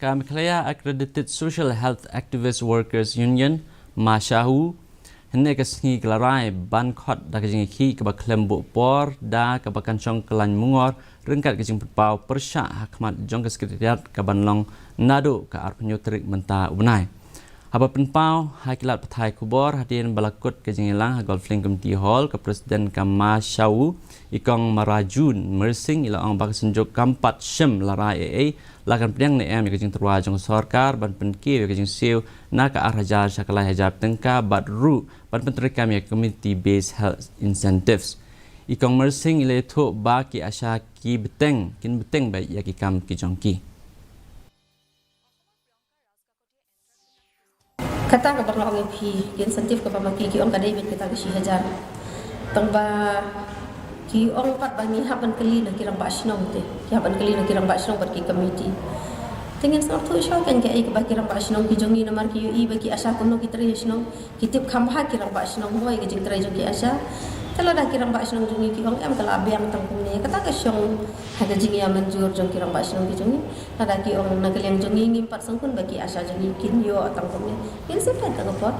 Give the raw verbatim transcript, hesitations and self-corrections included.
Ka Meghalaya Accredited Social Health Activist Workers Union, MASHAWU, hynne ka sngi ka la rai ban khot da ka jingïakhih kaba khlem buh por da kaba kan shong kyllaiñ mungor ryngkat ka jingpynpaw pyrshah ha khmat jong ka Secretariat kaban long naduh ka arphew tarik mynta u bnai. Haba pynpaw ha ki lad pathai khubor hadien ba la kut ka jingïalang ha Golf Link Community Hall, ka President ka MASHAWU, i Kong Marajun Mersing, i la ong ba ka Synjuk kam pat shem la rai ei ei, la kan pdiang ne em ïa ka jingtyrwa jong ka sorkar ban pynkiew ïa ka jingsiew na ka ar hajar sha ka lai hajar tyngka bad ruh ban pyntreikam ïa ka Community Based Health Incentives. I Kong Mersing i la ïathuh ba ki ASHA ki bteng, kin bteng beit ïa ki kam ki jong ki. Kata kaba nga ong ïa phi, ki incentive kaba ma ki ki ong ka dei beit kata ka shi hajar. Tang ba ki ong pat ba ngi hap ban kylli na ki rangbah shnong te, ki hap ban kylli na ki rangbah shnong bad ki committee. Te ngin sngewthuh shuwa kein kaei kaba ki rangbah shnong ki jong ngi, namar ki ïohi ba ki ASHA kumno ki trei ha shnong, ki tip kham bha ki rangbah shnong mo ïa ka jingtrei jong ki ASHA. Te lada ki rangbah shnong jong ngi ki ong em, ka la biang tang kumne, kata ka shong ha ka jingïamynjur jong ki rangbah shnong ki jong ngi. Lada ki ong na ka liang jong ngi ngim pat sngewkhun ba ki ASHA jong ngi kin ïoh tang kumne, ngin sngewthuh tang ka por.